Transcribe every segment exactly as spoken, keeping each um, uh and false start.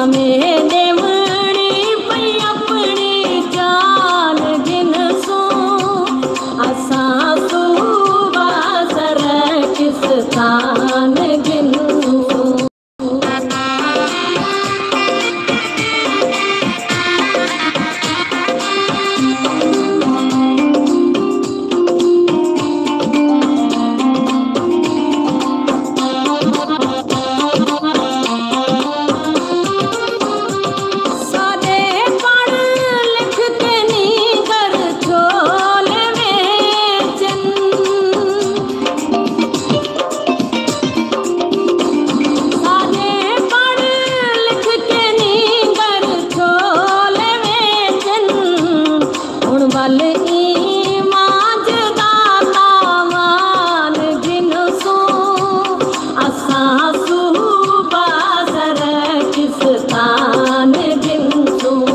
میں ݙیوݨی پئی اپݨی جان گھن سوں، اساں صوبہ سرائیکستان گھن سوں۔ ساݙے پڑھ لکھ کے نینگر جھولے ویچن۔ ساݙے پڑھ لکھ کے نینگر جھولے ویچن۔ ہݨ ول ایمان دا تاوان گھن سوں، اساں صوبہ سرائیکستان گھن سوں،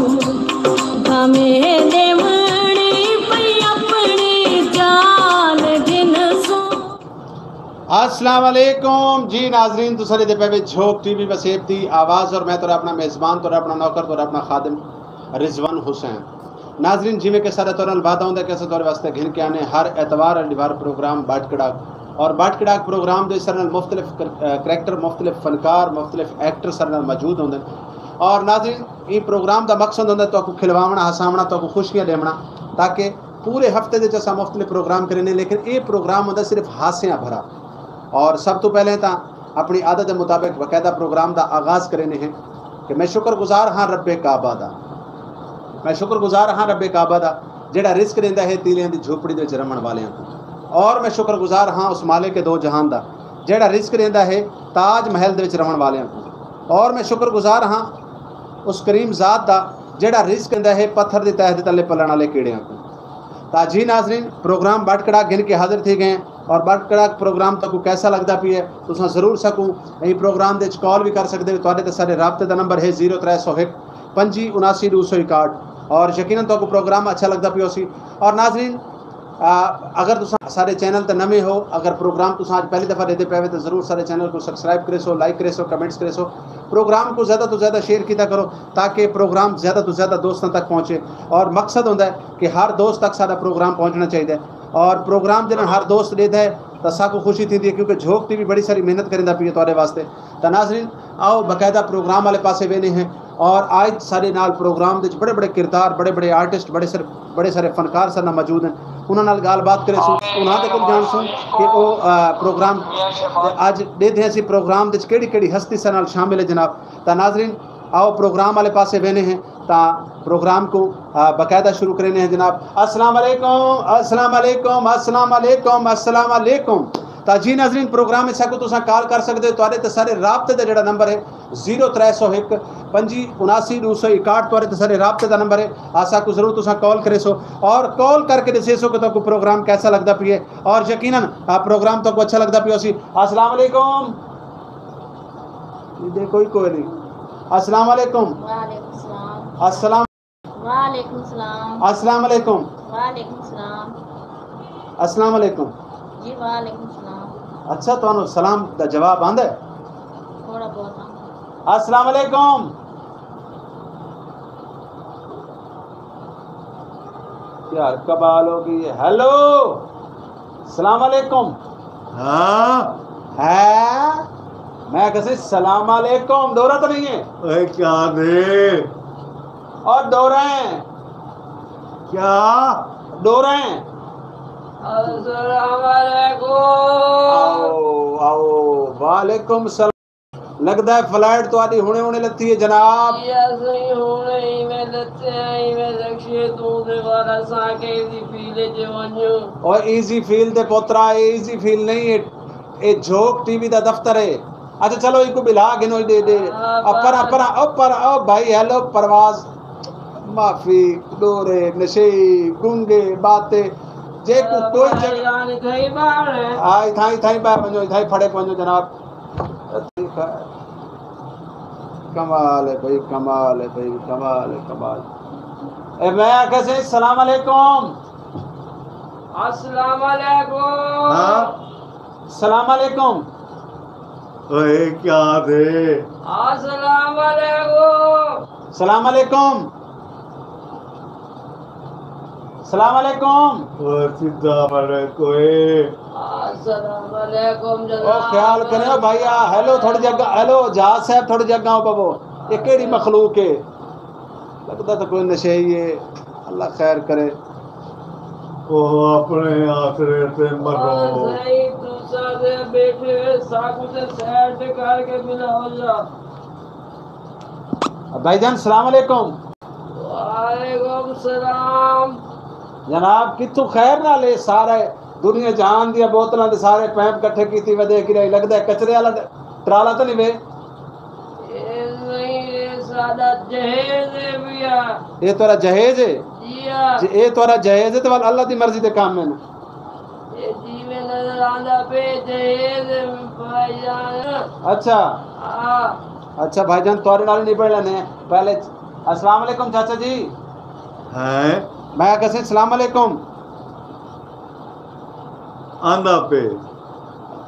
بھانویں ݙیوݨی پئی اپݨی جان گھن سوں۔ السلام علیکم جی ناظرین، تساں ݙیہدے پئے وے جھوک ٹی وی وسیب دی آواز، اور میں تہاݙا اپݨا میزبان، تہاݙا اپݨا نوکر، تہاݙا اپݨا خادم رضوان حسین۔ ناظرین، جیویں کہ ساݙا تہاݙے نال وعدہ ہوندا ہے کہ اساں تہاݙے واسطے گھن کے آنے ہر اتوار آلی ݙیہاڑ پروگرام بٹ کڑاک، اور بٹ کڑاک پروگرام دے ساݙے نال مختلف کر-، اے، کریکٹر، مختلف فنکار، مختلف ایکٹر ساݙے نال موجود ہوندے ہن۔ اور ناظرین، ایں پروگرام دا مقصد ہوندا ہے تہاکوں کھلواوݨا، ہساوݨا، تہاکوں خوشیاں ݙیوݨا، تاکہ پورے ہفتے دے وچ اساں مختلف پروگرام کریندے، لیکن اے پروگرام ہوندا صرف ہاسیاں بھرا۔ اور سب توں پہلے تاں اپݨی عادت دے مطابق باقاعدہ پروگرام دا آغاز کریندے ہیں کہ میں شکر گزار ہاں رب کعبہ دا، میں شکر گزار ہاں رب کعبہ دا، جیڑھا رزق ݙیندا ہے تیلیاں دی جھوپڑی دے وچ رہوݨ والیاں کوں، اور میں شکر گزار ہاں اس مالک دو جہان دا، جیڑھا رزق ݙیندا ہے تاج محل دے وچ رہوݨ والیاں کوں، اور میں شکر گزار ہاں اس کریم ذات دا، جیڑھا رزق ݙیندا ہے پتھر دی تہہ دے تلے پلݨ والے کیڑیاں کوں۔ تاں جی ناظرین، پروگرام بٹ کڑاک گھن کے حاضر تھی ڳئے ہیں، اور بٹ کڑاک پروگرام تہاکوں کیسا لڳدا پیا ہے، تساں ضرور ساکوں ایں پروگرام دے وچ کال وی کر سڳدے ہو۔ تہاݙے تے ساݙے رابطے دا نمبر ہے زیرو ترے سو ہک پنجی اناسی ݙو سو اکاہٹھ۔ اور یقیناً تہاکوں پروگرام اچھا لڳدا پیا ہوسی۔ اور ناظرین، آ، اگر تساں ساݙے چینل تے نویں ہو، اگر پروگرام تساں اڄ پہلی دفعہ ݙیہدے پئے وے، تاں ضرور ساݙے چینل کوں سبسکرائب کریسو، لائک کریسو، کمنٹس کریسو۔ پروگرام کوں زیادہ توں زیادہ شیئر کیتا کرو، تاکہ پروگرام زیادہ توں زیادہ دوستاں تک پہنچے۔ اور مقصد ہوندا ہے کہ ہر دوست تک ساݙا پروگرام پہنچݨا چاہیدا ہے۔ اور پروگرام جݙاں ہر دوست ݙیہدا ہے، تاں ساکوں خوشی تھیندی ہے، کیونکہ جھوک ٹی وی بڑی ساری محنت کریندا پئی ہے تہاݙے واسطے۔ تاں ناظرین، آؤ باقاعدہ پروگرام والے پاسے ویندے ہیں۔ اور اڄ ساݙے نال پروگرام دے وچ بڑے بڑے کردار، بڑے بڑے آرٹسٹ، بڑے سر-، بڑے سارے فنکار ساݙے نال موجود ہیں۔ انہاں نال ڳالھ بات کریسوں، انہاں دے کول ڄاݨسوں کہ او، آ، پروگرام اڄ ݙیہدے ہیں اسی پروگرام دے وچ کیڑھی کیڑھی ہستی ساݙے نال شامل ہے جناب۔ تاں ناظرین، آؤ پروگرام والے پاسے ویندے ہیں، تاں پروگرام کوں، آ، باقاعدہ شروع کریندے ہیں جناب۔ السلام علیکم، السلام علیکم، السلام علیکم، السلام علیکم۔ تاں جی ناظرین، پروگرام وچ ساکوں تساں کال کر سڳدے ہو، تہاݙے تے ساݙے رابطے دا جیڑھا نمبر ہے زیرو ترے سو ہک پنجی اناسی ݙو سو اکاہٹھ، تہاݙے تے ساݙے رابطے دا نمبر ہے، آ ساکوں ضرور تساں کال کریسو۔ اور کال کر کے ݙسیسو کہ تہاکوں پروگرام کیسا لڳدا پیا ہے، اور یقیناً آ پروگرام تہاکوں اچھا لڳدا پیا ہوسی۔ السلام علیکم۔ ݙیہدے کوئی کوئی نہیں۔ السلام علیکم۔ وعلیکم السلام۔ السلام۔ وعلیکم السلام۔ السلام علیکم۔ وعلیکم السلام۔ السلام علیکم۔ جی وعلیکم السلام۔ اچھا، تہانوں سلام دا جواب آندا ہے؟ تھوڑا بہت آندا ہے۔ السلام علیکم۔ یار کمال ہو گئی ہے۔ ہیلو، السلام علیکم۔ ہاں۔ ہے؟ میں کہسی السلام علیکم، ݙورا تو نہیں ہے؟ اے کیا دے؟ اور ݙورا ہے۔ کیا؟ ݙورا ہے۔ السلام علیکم۔ آؤ، آؤ، وعلیکم السلام۔ لڳدا ہے فلائٹ تہاݙی ہݨے ہݨے لتھی ہے جناب۔ جی اساں ہݨے ایویں لتے ہیں، ایویں رکشے توں تے والا ساکے دی فیلڈ وچ ونڄوں۔ او ایزی فیلڈ دے پترا، اے ایزی فیلڈ نہیں، اے، اے جھوک ٹی وی دا دفتر ہے۔ اچھا چلو، ایکوں ٻلھا گھنو، ݙے، ݙے۔ آ، آ، پرا، بس۔ پرا، او پرا، او بھائی، ہیلو پرواز۔ معافی، ݙورے، نشئی، گنگے، باتے، جے کو آ، کوئی بھائی، چ-، یعنی تھئی ٻاہر ہے۔ آ، اتھاں، اتھاں ہی ٻاہر ونڄو، اتھاں ہی پھڑے پونڄو جناب۔ کمال ہے بھائی، کمال ہے بھائی، کمال ہے، کمال۔ اے میں آکھیا سی، السلام علیکم۔ السلام علیکم۔ ہاں، السلام علیکم۔ اے کیا تھے؟ السلام علیکم۔ السلام علیکم۔ السلام علیکم۔ او سیدھا مڑے کوئی۔ السلام علیکم او جناب۔ خیال کرے او بھائی، آ، ہیلو، تھوڑی جگہ، ہیلو، جہاز صاحب، تھوڑی جگہ آؤ بابو۔ یہ کیڑی مخلوق ہے؟ لڳدا تاں کوئی نشئی ہے، اللہ خیر کرے۔ او اپݨے آسرے تے مرو۔ ہاں سائیں، تساں دے ٻیٹھے ساکوں تے سیٹ کر کے ملاؤ جا۔ بھائی جان، السلام علیکم۔ وعلیکم السلام۔ جناب، کتھوں خیر نال اے سارے دنیا جہان دیاں بوتلاں دے سارے پیپ کٹھے کیتی ودے کیرائیں؟ لڳدا ہے کچرے والا ٹرالا تاں نہیں وے؟ اے نہیں، اے ساݙا جہیز ہے پیا۔ اے تہاݙا جہیز ہے؟ جی ہاں۔ جے اے تہاݙا جہیز ہے تے ول اللہ دی مرضی دے کم ہن۔ اے جیویں نظر آندا پئے جہیز ہے بھائی جان۔ اچھا۔ ہاں۔ اچھا بھائی جان، تہاݙے نال ہی نبڑ لینے ہیں۔ پہلے السلام علیکم چاچا جی۔ ہیں؟ میں آکھیا سئیں السلام علیکم۔ آندا پئے۔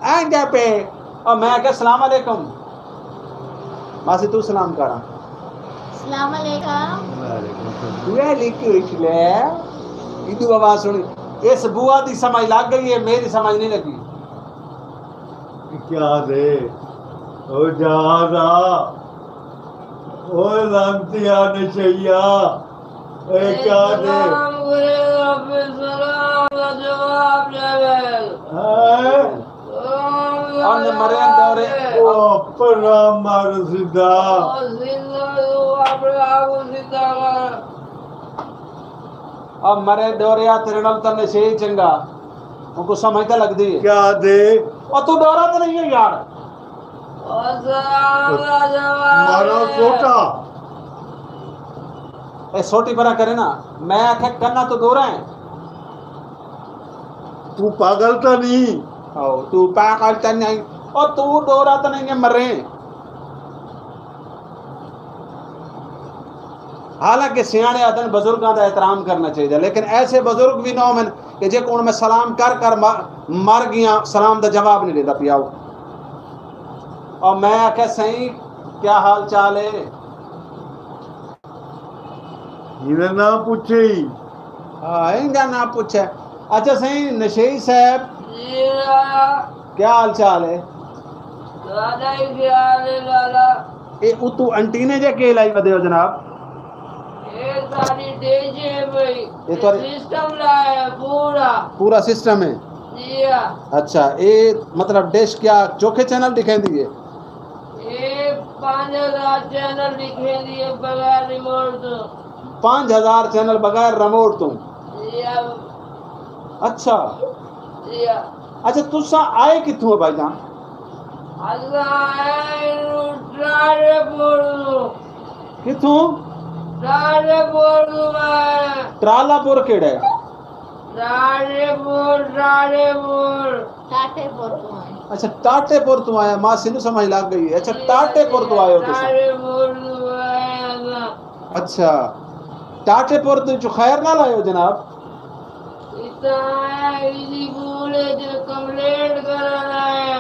آندا پئے۔ او میں آکھیا السلام علیکم۔ ماسی توں سلام کراں۔ السلام علیکم۔ وعلیکم السلام۔ ایݙو آواز سݨی۔ اس بوا دی سمجھ لڳ ڳئی ہے، میری سمجھ نہیں لڳی۔ کیا دے؟ او جہاز آ۔ او لعنتیا نشئیا۔ اے کیا دے؟ سلام کرے رب، سلام دا جواب ݙیوے۔ ہیں؟ سلام دا ان مرے جواب دورے۔ ݙے۔ او اپݨا مر سدھا۔ او سدھا، او اپݨا آپ سدھا کر۔ او مرے ݙوریا، تیرے نال تاں نشئی چنڳا۔ اونکوں سمجھ تاں لڳدی ہے۔ کیا دے؟ او توں ݙورا تاں نہیں ہے یار۔ مارا سوٹا۔ اے سوٹی پرا کرے نا، میں آکھیا کناں توں ݙورا ہیں۔ توں پاگل تاں نہیں؟ او، توں پاگل تاں نہیں؟ او توں ݙورا تاں نہیں ہے مرے۔ حالانکہ سیاݨے آہدن بزرگاں دا احترام کرنا چاہیدا، لیکن ایسے بزرگ وی نہ ہوون کہ جیکوں ہݨ میں سلام کر کر م-، مر ڳیاں، سلام دا جواب نہیں ݙیندا پیا۔ اور میں آکھیا سئیں، کیا حال چال ہے؟ ایویں نہ پچھے۔ ہاں، ایندا نہ پچھے۔ اچھا سئیں نشئی صاحب، جی لالا۔ کیا حال چال ہے؟ لالا ہی خیال ہے لالا۔ اے اتوں انٹینے جے کے لائی ودے ہو جناب؟ اے ساری ڈش ہے بھائی۔ اے تو سسٹم لایا ہے پورا۔ پورا سسٹم ہے؟ جی ہاں۔ اچھا، اے مطلب ڈش کیا چوکھے چینل ݙکھیندی ہے؟ اے پنج ہزار چینل ݙکھیندی ہے بغیر ریموٹ توں۔ پنج ہزار چینل بغیر ریموٹ توں؟ جی ہاں۔ اچھا۔ جی ہاں۔ اچھا، تساں آئے کتھوں ہو بھائی جان؟ اساں آئے ٹراڑے پور توں۔ کتھوں؟ ٹراڑے پور توں آئے۔ ٹرالا پور کیڑھا ہے؟ ٹاٹے پور، ٹاٹے پور۔ ٹاٹے پور توں آئے۔ اچھا، ٹاٹے پور توں آیا، ماسی نوں سمجھ لڳ ڳئی ہے۔ اچھا، ٹاٹے پور توں آئے ہو تساں۔ ٹاٹے پور توں آئے ہاں۔ اچھا، ٹاٹے پور توں چ خیر نال آئے ہو جناب؟ اتنا آیا، ایزی پول اچ کمپلینٹ کرݨ آیا۔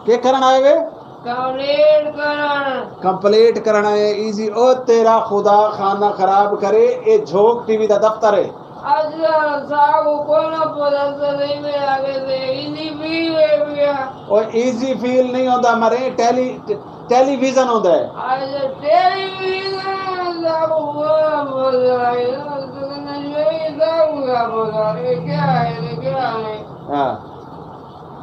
کے کرݨ آئے وے؟ کمپلینٹ کرݨ۔ کمپلینٹ کرݨ آئے، ایزی۔ او تیرا خدا خانہ خراب کرے، اے جھوک ٹی وی دا دفتر ہے۔ اچھا، ساکوں کوئی نہ پتہ، سدی میں آگے سے ایزی فیل ہوئے پیا۔ او ایزی فیل نہیں ہوندا مرے، ٹیلی، ٹیلی ویژن ہوندا ہے۔ اچھا، ٹیلی ویژن، ساکوں کوئی نہ پتہ، ساکوں نہ پتہ، اے کیا ہے، اے کیا ہے؟ ہاں۔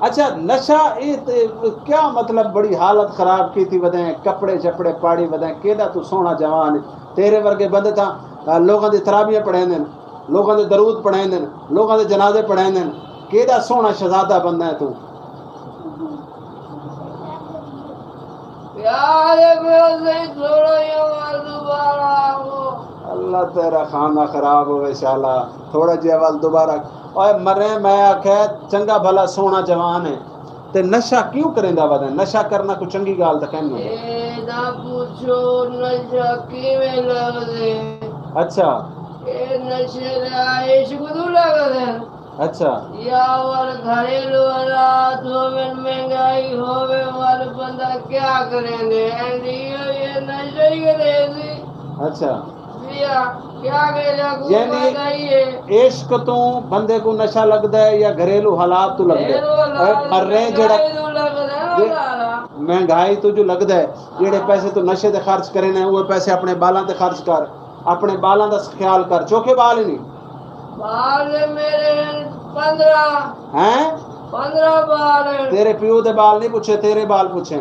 اچھا، نشہ اے تے کیا مطلب، بڑی حالت خراب کیتی ودیں، کپڑے شپڑے پاڑی ودیں، کیݙا توں سوہݨا جوان ہے۔ تیرے ورگے بندے تاں، آ، لوکاں دی ترابیاں پڑھیندن۔ لوکاں دے درود پڑھیندن، لوکاں دے جنازے پڑھیندن۔ کیݙا سوہݨا شہزادہ بندہ ہے توں۔ یار، میرا سہی تھوڑا جیہا ول دوبارہ آؤ۔ اللہ تیرا خانہ خراب ہووے شالا، تھوڑا جیہا ول دوبارہ۔ اوئے مرے، میں آکھیا چنڳا بھلا سوہݨا جوان ہے۔ تے نشہ کیوں کریندا ودیں؟ نشہ کرݨا کوئی چنڳی ڳالھ تاں کائنی ہوندی۔ اے نہ پچھو، نشہ کیویں لڳدے۔ اچھا۔ اے نشے دا عشق کوں لڳدے۔ اچھا۔ یا ول گھریلو حالات ہوون، مہنگائی ہووے، ول بندہ کیا کریندے؟ اینڈ ایہو یہ نشہ ہی کریندی۔ اچھا۔ جی ہاں، کیا کریندے؟ حکومت یعنی آئی ہے۔ عشق توں بندے کوں نشہ لڳدا ہے یا گھریلو حالات توں لڳدا ہے؟ گھریلو حالات اے پر رہے جیڑھا نشہ ہی توں لڳدا ہے نا جے لالا۔ مہنگائی توں جو لڳدا ہے، جیڑھے ہاں۔ پیسے توں نشے تے خرچ کریندے، اوہے پیسے اپݨے ٻالاں تے خرچ کر۔ اپݨے ٻالاں دا خیال کر، چوکھے ٻال ہی نہیں۔ ٻال میرے ہن پندرہ۔ ہیں؟ پندرہ ٻال ہن۔ تیرے پیو دے ٻال نہیں پچھے، تیرے ٻال پچھے۔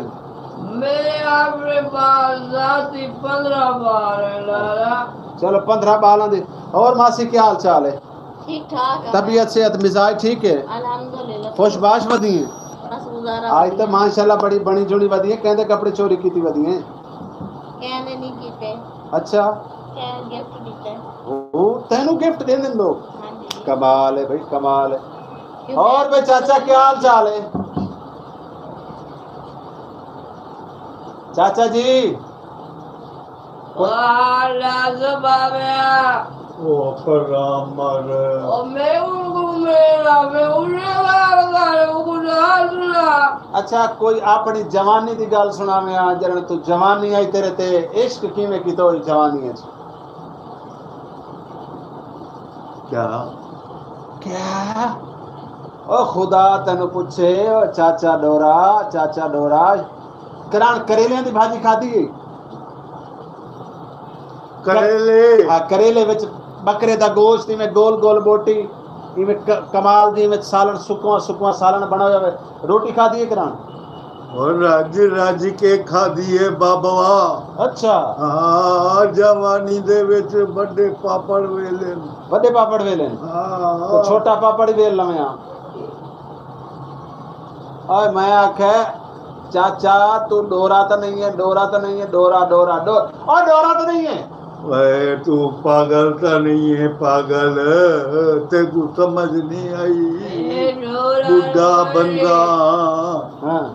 میرے اپݨے ٻال ذاتی پندرہ ٻال ہن لالا۔ چلو، پندرہ ٻالاں دی۔ اور ماسی، کیا حال چال ہے؟ ٹھیک ٹھاک ہے۔ طبیعت، صحت، مزاج ٹھیک ہے؟ الحمدللہ۔ خوش باش ودی ہیں؟ بس گزارا آج ودی تو ہے۔ ماشاءاللہ بڑی بݨی جُݨی ودی ہیں، کہیں دے کپڑے چوری کیتی ودی ہیں؟ کہیں نے نہیں کیتے۔ اچھا۔ کہیں گفٹ ݙتے۔ او، تینوں گفٹ ݙیندے لوگ؟ ہاں جی۔ کمال ہے بھائی، کمال ہے۔ کیوں؟ اور بھائی چاچا، کیا حال چال ہے؟ چاچا جی۔ واہ، لازم آویا۔ او کرام مر۔ او میں اونکوں میرا، میں اُنہیں وار وار اونکوں نال سُنا۔ اچھا، کوئی اپݨی جوانی دی ڳالھ سُݨاوے ہا، جݙݨ توں جوانی آئی تیرے تے، عشق کیویں کیتا ہوئی جوانی اچ؟ کیا؟ کیا؟ او خدا تینوں پچھے، او چاچا ݙورا، چاچا ݙورا، کران کریلیاں دی بھاجی کھادی ہے؟ کریلے۔ ہاں، کریلے وچ ٻکرے دا گوشت، ایویں گول گول بوٹی، ایویں ک-، کمال دی، ایویں سالن، سکواں سکواں سالن بݨا ہویا ہوئے۔ روٹی کھادی ہے کران؟ او رڄ رڄ کے کھادی ہے بابا۔ اچھا۔ ہاں، جوانی دے وچ وݙے پاپڑ ویلن۔ وݙے پاپڑ ویلن؟ ہاں۔ او چھوٹا پاپڑ ہی ویل لویں ہاں۔ اوئے میں آکھے، چاچا، توں ݙورا تاں نہیں ہے، ݙورا تاں نہیں ہے، ݙورا، ݙورا، ݙو-، او ݙورا تاں نہیں ہے۔ اے توں پاگل تاں نہیں ہے، پاگل، تیکوں سمجھ نہیں آئی۔ اے ݙورا ٻڈھا بندہ۔ ہاں۔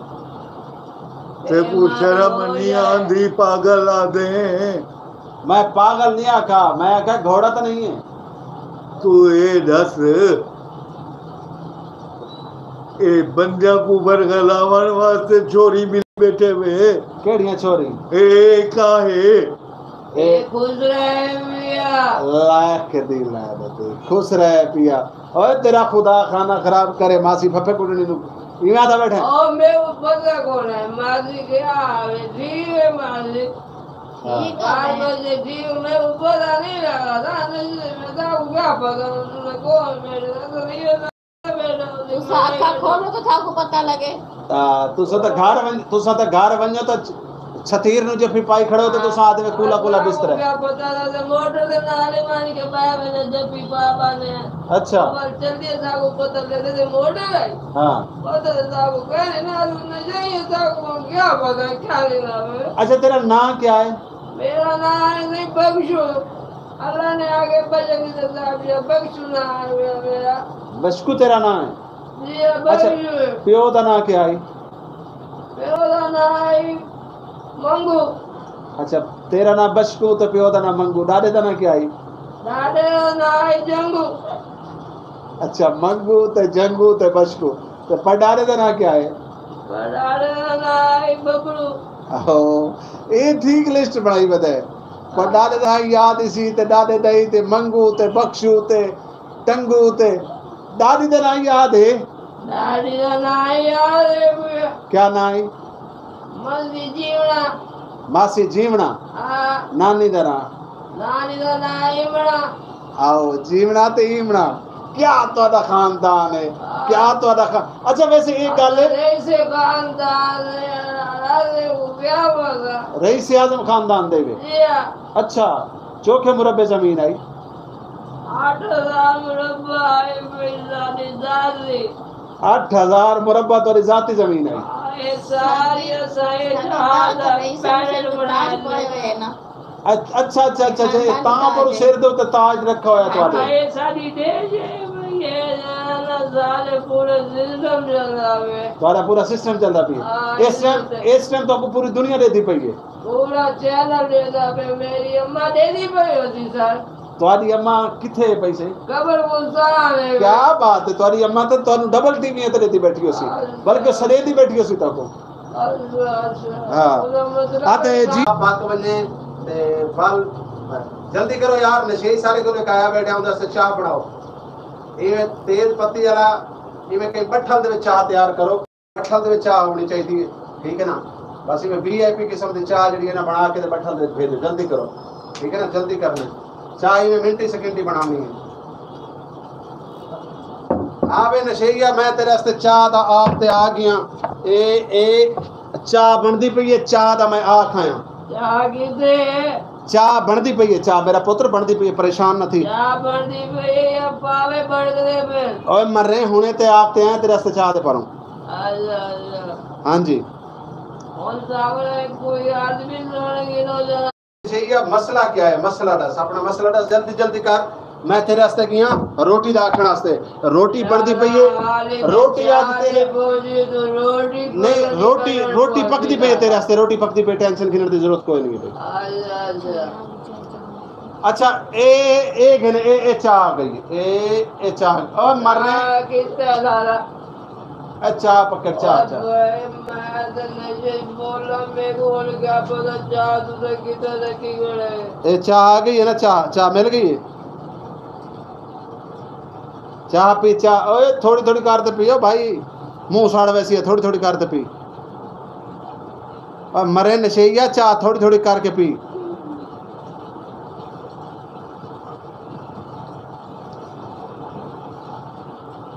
تیکوں شرم نہیں آندی، پاگل آدھے؟ میں پاگل نہیں آکھا، میں آکھا گھوڑا تاں نہیں ہے۔ توں اے ݙس، اے بندیاں کوں ورغلاوݨ واسطے چھوری مل ٻیٹھے وے۔ کیڑھیاں چھوری؟ اے کا ہے؟ اے خسرے پیا۔ لاکھ دی لعنت، خسرے پیا۔ اوئے تیرا خدا خانہ خراب کرے، ماسی پھپھے کڈنی نو ایویں آدا بیٹھا ہے۔ او میں پتہ کون ہے، ماسی کیا آوے، جی ہے ماسی۔ ہاں۔ ٹھیک ہے۔ آج مجھے جی میں اوپر آ نہیں لگا تھا، نہیں میں تو کیا پتہ، میں کون میرے ساتھ یہ تساں اکھاں کھولو تاں تھاکوں پتہ لڳے۔ آ، تساں تاں گھر ونڄ-، تساں تاں گھر ونڄو تاں چ-، چھتیر نوں جفی پائی کھڑے ہو تے تساں آہدے وے کولا کولا بستر ہے۔ کیا پتہ لڳے موٹر دے نال ہی وݨ کے پایا ویندے جفی پا پاندے ہیں۔ اچھا۔ پر چلدی ہے ساکوں پتہ لڳے تے موٹر ہے۔ ہاں۔ پتہ تے ساکوں کہیں نال نہ جائیے ساکوں کیا پتہ کیا لینا ہے۔ اچھا تیرا ناں کیا ہے؟ میرا ناں ہے نہیں بخشو۔ اللہ نے آگے بجن کی سزا دیا، بخشو ناں ہے میرا، میرا۔ بشکو تیرا ناں ہے؟ جی، اچھا، بخشو۔ پیو دا ناں کیا ہے؟ پیو دا ناں ہے منگو۔ اچھا، تیرا ناں بشکو تے پیو دا ناں منگو، ݙاݙے دا ناں کیا ہے؟ ݙاݙے دا ناں ہے جنگو۔ اچھا، منگو تے جنگو تے بشکو۔ تے پݙاݙے دا ناں کیا ہے؟ پݙاݙے دا ناں ہے ببلو۔ آہو، اے ٹھیک لسٹ بݨائی ودے۔ پݙاݙے دا ناں یاد ہی سی تے ݙاݙے دا ہی تے منگو تے بخشو تے ٹنگو تے ݙاݙی دا ناں یاد ہے؟ ݙاݙی دا ناں یاد ہے۔ کیا ناں ہے؟ ماسی جیوݨا۔ ماسی جیوݨا؟ ہاں۔ نانی دا ناں؟ نانی دا ناں ایمݨا۔ آؤ، جیوݨا تے ایمݨا۔ کیا تہاݙا خاندان ہے؟ ہاں۔ کیا تہاݙا خان-، اچھا، ویسے ایک گل ہے۔ رئیس خاندان ہے، راجے کو کیا پتا؟ رئیس اعظم خاندان دے وے؟ جی ہاں۔ اچھا، چوکھے مربع زمین آئی؟ اٹھ ہزار مربع آئی میری ذاتی، ذاتی۔ اٹھ ہزار مربع تہاݙی ذاتی زمین آئی؟ ہاں، اے ساری اساں اے جہاز دا پینل بݨائے۔ اچ-، اچھا، اچھا، اچھا، اچھا، اے تاں پر سر دے اتے تاج رکھا ہویا تہاݙے۔ ہاں، اے ساݙی دیش ہے، اے سارا پورا سسٹم چلدا پیا۔ تہاݙا پورا سسٹم چلدا پیا۔ ہاں، اس ٹائم، اس ٹائم تہاکوں پوری دنیا ݙیہدی پئی ہے۔ پورا چینل ݙیہدا پیا، میری اماں ݙیہدی پئی ہوسی سر۔ تہاݙی اماں کتھے پئی سئیں؟ قبر گزار ہے۔ کیا بات ہے، تہاݙی اماں تے تہانوں ڈبل ٹی وی تے ݙیتی بیٹھی ہوسی، بلکہ سݙیندی بیٹھی ہوسی تہاکوں۔ اچھا، اچھا۔ ہاں۔ اتے جی۔ پک ونڄے تے ول جلدی کرو یار، نشئی سارے کوں کایا بیٹھے ہوندا سے، چاہ بݨاؤ۔ ایویں تیز پتی والا، ایویں کہیں بٹھل دے وچ چاہ تیار کرو۔ بٹھل دے وچ چاہ ہونی چاہیدی ہے، ٹھیک ہے نا؟ بس ایویں وی آئی پی قسم دی چاہ جڑی ہے نا، بݨا کے تے بٹھل دے وچ بھیجو، جلدی کرو، ٹھیک ہے نا؟ جلدی کرنا، چاہ ایویں منٹ ہی سیکنڈ ہی بݨانی ہے۔ آوے نشئیا، میں تیرے واسطے چاہ دا آپ تے آ ڳیاں۔ اے، اے چاہ بݨدی پئی ہے، چاہ دا میں آ کھایاں۔ چاہ کیتے؟ چاہ بݨدی پئی ہے، چاہ میرا پتر بݨدی پئی ہے، پریشان نہ تھی۔ چاہ بݨدی پئی ہے یا پاوے بݨدے پئے؟ اوئے مرے، ہݨے تے آپ تے آئے تیرے واسطے چاہ دے پروں۔ اچھا، اچھا۔ ہاں جی۔ ہݨ ساوݨ کوئی آدمی نہ لڳے نو جا۔ چاہیے مسئلہ کیا ہے؟ مسئلہ ݙس، اپݨا مسئلہ ݙس، جلدی جلدی کر۔ میں تیرے واسطے ڳیاں روٹی دا آکھݨ واسطے۔ روٹی بݨدی پئی ہے۔ روٹی اڄ تیرے، نہیں، روٹی، روٹی پکدی پئی ہے تیرے واسطے، روٹی پکدی پئی، ٹینشن گھنݨ دی ضرورت کوئی نہیں پئی۔ اچھا، اے، اے گھن، اے، اے چاہ آ ڳئی، اے، اے چاہ، او مر رہے۔ اے چاہ پکڑ، چاہ، چاہ۔ اے چاہ آ ڳئی ہے نا، چاہ، چاہ مل ڳئی ہے۔ چاہ پی، چاہ، اوئے تھوڑی تھوڑی کر تے پیو بھائی، منہ سڑ ویسی ہے، تھوڑی تھوڑی کر تے پی۔ اور مرے نشے یا چاہ تھوڑی تھوڑی کر کے پی۔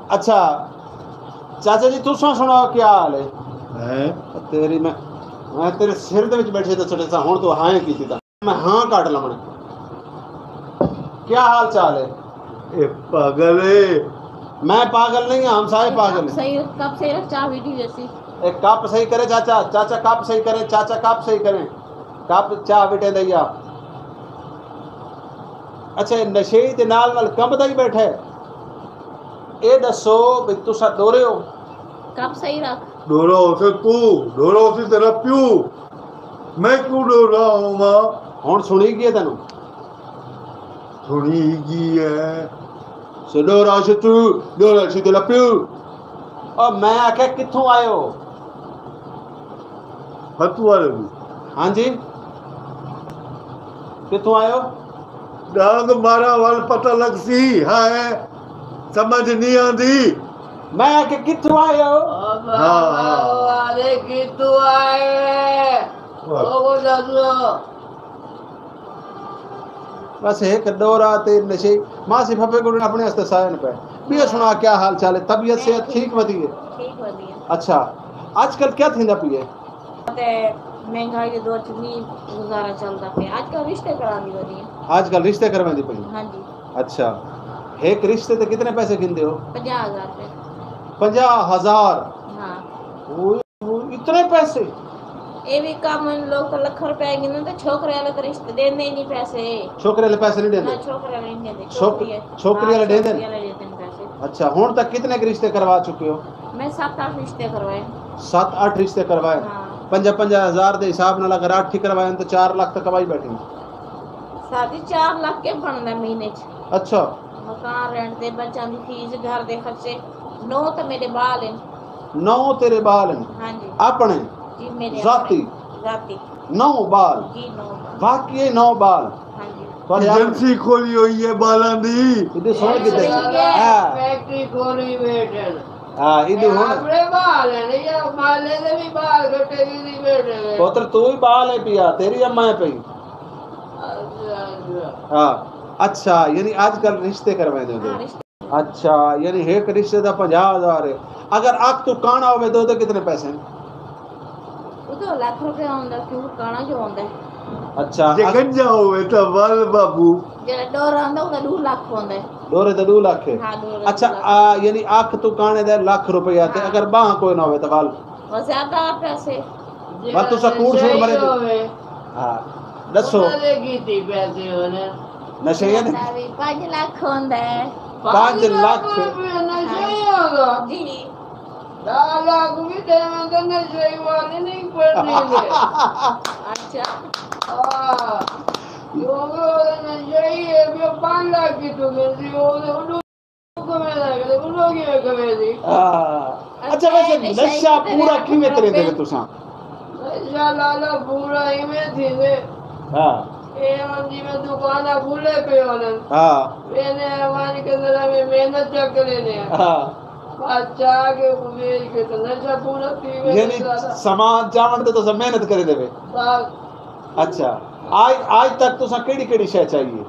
اچھا چاچا جی، تساں سناؤ کیا حال ہے؟ ہیں؟ تیری میں، میں تیرے سر دے وچ بیٹھے تے چھٹے سا، ہن تو ہائیں کیتی تا۔ میں ہاں کٹ لوݨا۔ کیا حال چال ہے؟ اے پاگل ہے۔ میں پاگل نہیں ہاں، ہمسائے پاگل ہیں۔ کپ صحیح، کپ صحیح رکھ، چاہ وی ڈھی ویسی۔ اے کپ صحیح کرے چاچا، چاچا کپ صحیح کرے، چاچا کپ صحیح کرے۔ کپ چاہ وٹے دیا۔ اچھا، اے نشئی دے نال نال کمبدا ہی بیٹھا ہے۔ اے ݙسو بھئی تساں ݙورے ہو؟ کپ صحیح رکھ۔ ݙورا ہوسے توں، ݙورا ہوسی تیݙا پیو۔ میں کیوں ݙورا ہوواں؟ ہݨ سݨی ڳئی ہے تینوں؟ سݨی ڳئی ہے۔ سو ݙورا ہوسی توں، ݙورا ہوسی تیݙا پیو۔ او میں آکھیا کتھوں آئے ہو؟ فتو والے بھی۔ ہاں جی، کتھوں آئے ہو؟ ݙانگ مارا ول پتہ لڳسی، ہائے، سمجھ نہیں آندی۔ میں کہ کتھوں آئے ہو؟ ہاں، ہاں۔ والے کتھوں آئے؟ واہ۔ او دسو۔ بس ہک ݙورا تے نشے، ماسی پھپھے کوں اپݨے واسطے سائن پئے۔ ٻیا سݨا، کیا حال چال ہے؟ طبیعت صحت ٹھیک ودی ہے؟ ٹھیک ودی ہے۔ اچھا، اڄ کل کیا تھیندا پئی ہے؟ تے مہنگائی دے دور چ نہیں گزارا چلدا پیا۔ اڄ کل رشتے کراندی ودی ہے۔ اڄ کل رشتے کرواندی پئی؟ ہاں جی۔ اچھا، ہک رشتے تے کتنے پیسے گھندے ہو؟ پنجاہ ہزار روپے۔ پنجاہ ہزار؟ ہاں۔ اوئے ہوئے، اتنے پیسے؟ اے وی کم ہن، لوک تاں لکھ روپے گھندن تے چھوکرے والے تے رشتے ݙیندے ہی نہیں پیسے۔ چھوکرے والے پیسے نہیں ݙیندے؟ نہ، چھوکرے والے نہیں ݙیندے، چھوک-، چھوکری، چھوکری ہاں، والے ݙیندے؟ چھوکری والے ݙیندے پیسے۔ اچھا، ہݨ تک کتنے ک رشتے کروا چکے ہو؟ میں ست اٹھ رشتے کروائے۔ ست اٹھ رشتے کروائے؟ ہاں۔ پنجاہ پنجاہ ہزار دے حساب نال اگر اٹھ ہی کروائے تاں چار لکھ تک کمائی بیٹھے ہو۔ ساݙی چار لکھ کے بݨدا مہینے چ؟ اچھا۔ مکان رینٹ تے، بچاں دی فیس، گھر دے خرچے، نو تے میݙے ٻال ہن۔ نو تیرے ٻال ہن؟ ہاں جی۔ اپݨے؟ جی، میݙے ذاتی؟ اپݨے۔ ذاتی۔ نو ٻال؟ جی، نو ٻال۔ واقعی نو ٻال؟ ہاں جی۔ تہاݙے اپݨے؟ ایجنسی کھولی ہوئی ہے ٻالاں دی۔ ایݙے سوہݨے کیتے؟ ٹھیک ہے۔ ہاں۔ فیکٹری کھولی بیٹھے ہن۔ ہاں، ایݙے ہݨ۔ اپݨے ٻال ہن یا مالے دے وی ٻال گھٹے دی بیٹھے ہن۔ پتر توں وی ٻال ہے پیا، تیݙی اماں ہے پئی۔ اچھا، اچھا۔ ہاں، اچھا، یعنی اڄ کل رشتے کرویندے ہو؟ ہاں، رشتے۔ اچھا، یعنی ہک رشتے دا پنجاہ ہزار ہے۔ اگر اڳ توں کاݨا ہووے تے اوندے کتنے پیسے ہن؟ او تاں لکھ روپے ہوندا، کیوں کاݨا جو ہوندا ہے۔ اچھا، جے اڳ گنجا ہووے تاں ول بابو۔ جیڑھا ݙورا ہوندا، او تاں ݙو لکھ ہوندا ہے۔ ݙورے تاں ݙو لکھ ہے۔ ہاں، ݙورے ݙو لکھ۔ اچھا، آ، یعنی اڳ توں کاݨے دے لکھ روپے تے ہاں۔ اگر ٻانہہ کوئی نہ ہووے تاں ول؟ او زیادہ پیسے۔ ول تساں کوڑ شوڑ مرے تے۔ ہاں، ݙسو۔ انہاں دے کیتی پیسے ہونے۔ نشے دے؟ زیادہ وی پنج لکھ ہوندا ہے۔ پنج لکھ؟ پنج لکھ روپے نشے ہوگا؟ جی۔ ݙاہ لکھ وی ݙیویں تاں نشے والی نہیں پڑنی ہے۔ اچھا۔ ہاں۔ کیونکہ او نشے ہی ہے، ٻیو لڳ کتھوں ملدی؟ او تے انہوں کمے لڳ تے انہوں کیویں کمے دی؟ ہاں۔ اچھا، ویسے نشہ پورا کیویں کریندے وے تساں؟ نشہ لالا پورا ایویں تھیندے۔ ہاں۔ اے ہن جیویں دکاناں کھلے پئے ہونن، ہاں۔ ویندے ہیں ونڄ کے ذرا میں محنت چا کریندے ہیں۔ ہاں۔ بس چا کے ویچ کے تے نشہ پورا تھی ویندے یعنی لالا۔ سامان چاوݨ تے تساں محنت کریندے وے؟ بس۔ اچھا، آج آج تک تساں کیڑی کیڑی شے چائی ہے؟